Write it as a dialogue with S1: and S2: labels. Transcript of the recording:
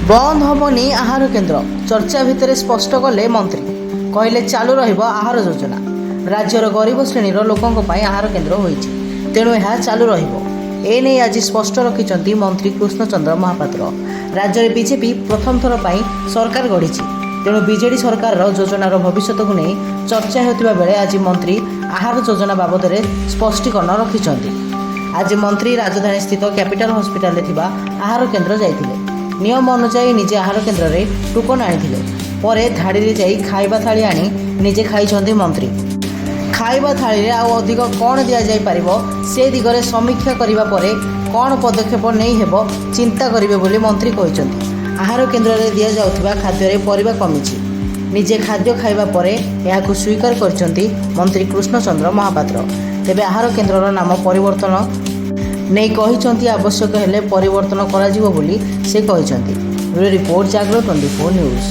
S1: ବନ୍ଦ ହେବନି ଆହାର କେନ୍ଦ୍ର, ଚର୍ଚ୍ଚା ଭିତରେ ସ୍ପଷ୍ଟ କଲେ ମନ୍ତ୍ରୀ। କହିଲେ, ଚାଲୁ ରହିବ ଆହାର ଯୋଜନା। ରାଜ୍ୟର ଗରିବ ଶ୍ରେଣୀର ଲୋକଙ୍କ ପାଇଁ ଆହାର କେନ୍ଦ୍ର ହୋଇଛି, ତେଣୁ ଏହା ଚାଲୁ ରହିବ। ଏନେଇ ଆଜି ସ୍ପଷ୍ଟ ରଖିଛନ୍ତି ମନ୍ତ୍ରୀ କୃଷ୍ଣଚନ୍ଦ୍ର ମହାପାତ୍ର। ରାଜ୍ୟରେ ବିଜେପି ପ୍ରଥମ ଥର ପାଇଁ ସରକାର ଗଢ଼ିଛି। ତେଣୁ ବିଜେଡି ସରକାରର ଯୋଜନାର ଭବିଷ୍ୟତକୁ ନେଇ ଚର୍ଚ୍ଚା ହେଉଥିବା ବେଳେ ଆଜି ମନ୍ତ୍ରୀ ଆହାର ଯୋଜନା ବାବଦରେ ସ୍ପଷ୍ଟୀକରଣ ରଖିଛନ୍ତି। ଆଜି ମନ୍ତ୍ରୀ ରାଜଧାନୀ ସ୍ଥିତ କ୍ୟାପିଟାଲ ହସ୍ପିଟାଲରେ ଥିବା ଆହାର କେନ୍ଦ୍ର ଯାଇଥିଲେ। ନିୟମ ଅନୁଯାୟୀ ନିଜେ ଆହାର କେନ୍ଦ୍ରରେ ଟୋକନ ଆଣିଥିଲେ। ପରେ ଧାଡ଼ିରେ ଯାଇ ଖାଇବା ଥାଳି ଆଣି ନିଜେ ଖାଇଛନ୍ତି ମନ୍ତ୍ରୀ। ଖାଇବା ଥାଳିରେ ଆଉ ଅଧିକ କ'ଣ ଦିଆଯାଇପାରିବ, ସେ ଦିଗରେ ସମୀକ୍ଷା କରିବା ପରେ କ'ଣ ପଦକ୍ଷେପ ନେଇ ହେବ, ଚିନ୍ତା କରିବେ ବୋଲି ମନ୍ତ୍ରୀ କହିଛନ୍ତି। ଆହାର କେନ୍ଦ୍ରରେ ଦିଆଯାଉଥିବା ଖାଦ୍ୟରେ ପରିବା କମିଛି। ନିଜେ ଖାଦ୍ୟ ଖାଇବା ପରେ ଏହାକୁ ସ୍ୱୀକାର କରିଛନ୍ତି ମନ୍ତ୍ରୀ କୃଷ୍ଣଚନ୍ଦ୍ର ମହାପାତ୍ର। ତେବେ ଆହାର କେନ୍ଦ୍ରର ନାମ ପରିବର୍ତ୍ତନ ନେଇ କହିଛନ୍ତି, ଆବଶ୍ୟକ ହେଲେ ପରିବର୍ତ୍ତନ କରାଯିବ ବୋଲି ସେ କହିଛନ୍ତି। ବ୍ୟୁରୋ ରିପୋର୍ଟ, ଜାଗ୍ରତ 24 ନ୍ୟୁଜ୍।